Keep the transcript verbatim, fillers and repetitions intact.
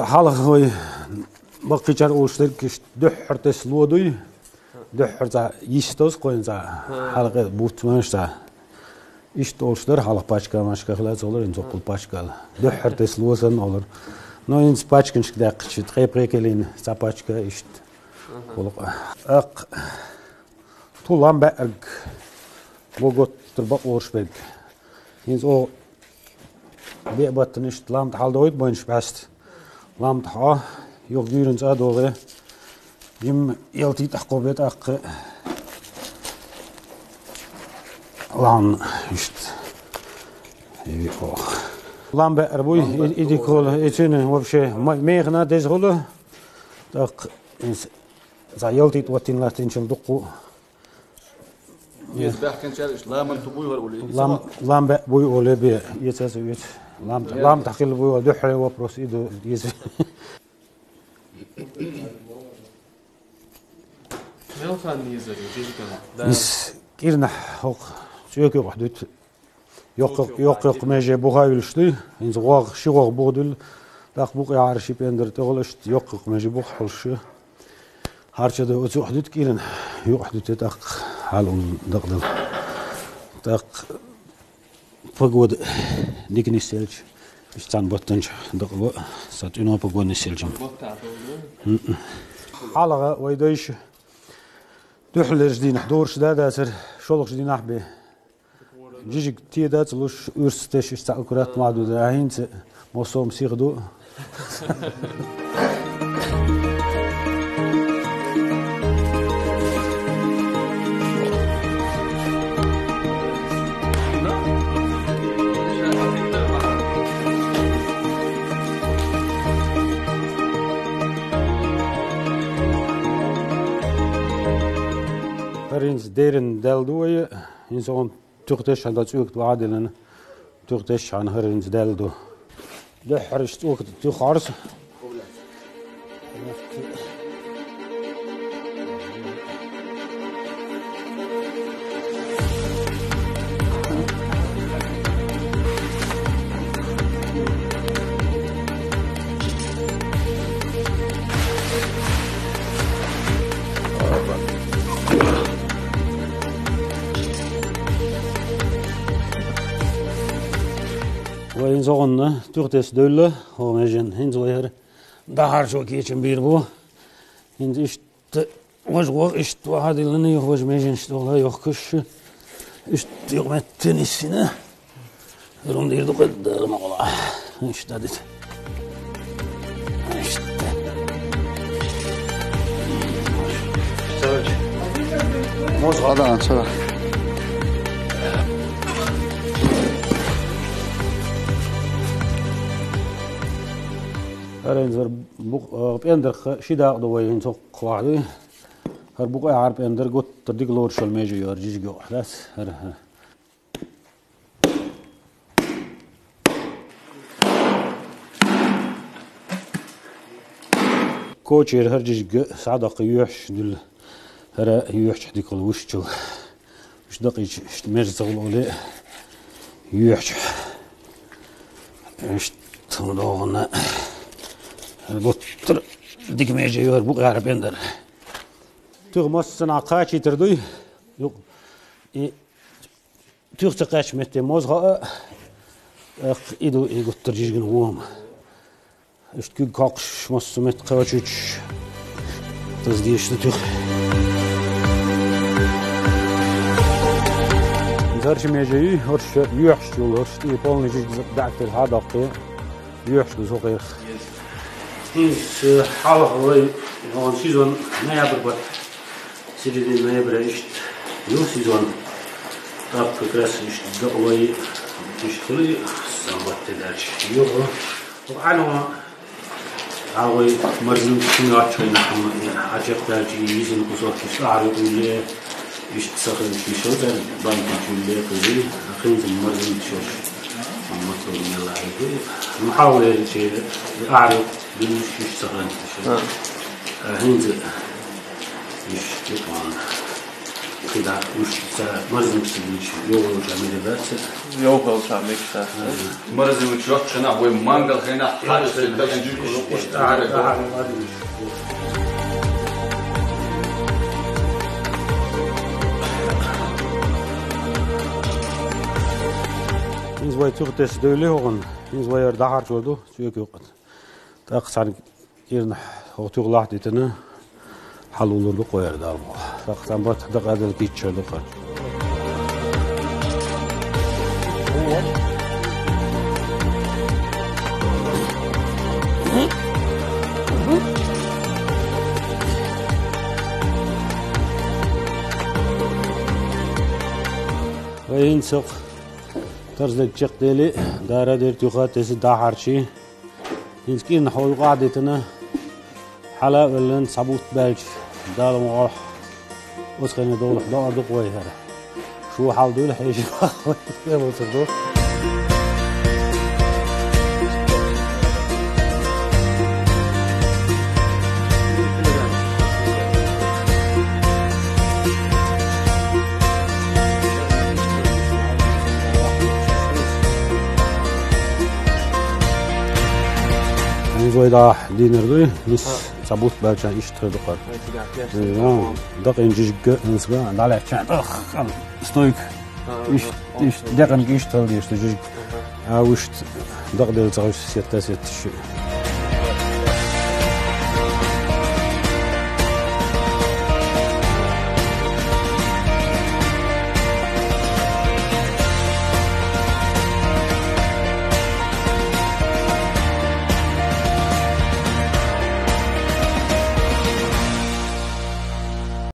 Хьалха вай баккхийчар олуш дерг иштта дуьххьара тесса ло дуй. Дуьххьара цхьа йистаза кхойна цхьа хьалха бутт ванаш цхьа. Иштта олуш дара хьалха пачкамашка хила ца олура, хӀинца оккхул пачкал. Дуьххьара тесса ло санна олура. Но хӀинца пачканашка даьккхича, ткъе пхе килийна цхьа пачка иштта. Гулкъа. Акх, ту лам баьрг боготтар бакъораш берг. ХӀинца о беа баттана иштта лам тӀа хьалдовийта бойнаш баьста. Лам тӀа хьо, юха гуьйран цӀа а догӀе. Жимма ялтий тӀаккха бе тӀаккха. Лам иштта. Лам баьр буй, и, и дикола, и цуьнан вообще ма-, механа деза хула. ТӀаккха иза цхьа ялтий тӀа ваттина латтинчул дуккху. Иза баьхкинчара иштта ламан ту буй хӀара уле. Лам, лам баьр буй оле бе, иза аса вец. Лам, лам тахил буй оле, дуьххьара вопрос иду, иза. Мел хан низари, жижиган. Да. Ис кирнах хок, цуьк юкъах дуьт. Йоккха, йоккха меже буха вилш дуй. ХӀинца гӀогӀ, ши гӀогӀ буха дуьлла. ТӀаккха букъ яхьара ши пендар тӀехула иштта йоккха меже буха хьулш. Харча да оцу хьдуьт киран, юкъ хьдуьт тӀаккха хьал ун дакъдала. ТӀаккха погода дика нисъелча, иштта цхьана баттанча дакъа ба, са тӀуьно погода нисъелча. Хьалха вай дайша дуьххьалерча дийнахь дураш да дацара, шолгӀача дийнахь бе. Жижиг те дац луш, уьрс теш иштта аккурат ма ду, да хӀинца мосом сих ду. ХӀара хӀинца деррина даьлла ду вай, хӀинца оха туьха тешхьана дан цӀоьгат вахьа диллина, туьха тешхьана хӀара хӀинца даьлла ду. Дуьххьара иштта цӀоьгат туьха хьорса. Вай хӀинца хӀокхунна туьха тесса девлла, хӀокху меженна хӀинца вай хӀара дӀахьарчо кечам бийр бу. ХӀинца иштта важа гӀо иштта вахьа диллина, юха важа меженаш тӀехула йохкуш, иштта юкъаметтина йиссина. Рун дийр ду къеддара ма гӀала. Иштта дита. Иштта. Моз гӀада анцара. ХӀара хӀинца хӀара букъ-, а, пӀендарх ши дакъа ду вай хӀинца хӀокху вахьа дуй. ХӀара букъа а хӀара пӀендар гуттар дика лоруш йолу меже ю хӀара жижиг йокъахь дац. ХӀара, хӀара. Кочера хӀара жижиг схьадоккху йоьхьаш дуьллу. ХӀара йоьхьчахь дика хуьлу вуьшчул. Уьш дакъийча, иштта мерза ца хуьлу оле, йоьхьчахь. Иштта хӀума догӀана. ХӀара гуттар дика меже ю хӀара букъа а хӀара пӀендар. Туьха массанхьа кхачийтар дуй. Юкъ-, и Туьха ца кхаьчча метте моза хаьа, тӀаккха и ду и гуттар жижиган гӀома. Иштта куьг кхоккхуш массо а метта кхочуьйтуш, таса дезаш ду туьха. Зарча меже юй, хӀорш йоьхьаш йолу, хӀорш тӀе полный жижиг баьӀтера хьа а доккхий. Йоьхьаш ду со кхерах. ХӀинца хьалха вай, хӀун сезон ноябрь бара. Середина ноября иштта ю сезон. ТӀаккха как раз иштта дакъа вай, иштта хуьлу сан батте даьлча. Юха, хӀу Ӏаьно, а вай марзин шина йоцчу хенахь, хӀума, Ӏачекхдаьлча, и йисина кусок иштта ахьар юкъа юьлле. Иштта сахилча йиш йолу цара, бантичуьлле кхузий, хинца марзин йиш йолуш. Амма цо мелла хьайгуй. Ну, хьалха веъчи, и ахьар дуьллуш йиш сахилча йиш йолу. А, хинца йиш ю тхуна. Да, уж ца морозилка вича, йовхалча мегаш дац. Йовхалча мегаш дац. Морозилка йоццушехь вай мангал хенахь хьаьжча, дагахь жуьгтуш. Иза вай цуьнах тесна девлла хӀокхунна, иза вай яра дӀахьарчо ду, цуьнан юкъа. ТӀаккха цхьана кӀирнахь хӀокху туьха лахьа дитина, хьалалур ду кхоьра Дала мукъ лахь. ТӀаккха цхьана барт дакъа а делла кийча шар ду кхара. Вай хӀинца хӀокху тарзаниг чекхдели, дара дерг туьха тесна дӀахьарчий. ХӀинца кӀирнахь хьо юкъахь а дитина, хьала а веллина, цхьа бутт баьлча, Дала мукъ лахь, оцу хенахь долахь доӀа ду-кх вай хӀара. Шу хьал дуьйла хьеший баххой, кхин а моцург ду. Иза вай дӀа дийнар дуй, нис цхьа бутт баьлча иштта хир ду кхара. Дакъин жижиг а, иза а дӀалаьцча, ах, стойка. Иштта, иштта, декъанга иштта хила дезаш ду жижиг. А вуьшта дакъа делла ца хуьлуш сетта а сетташ.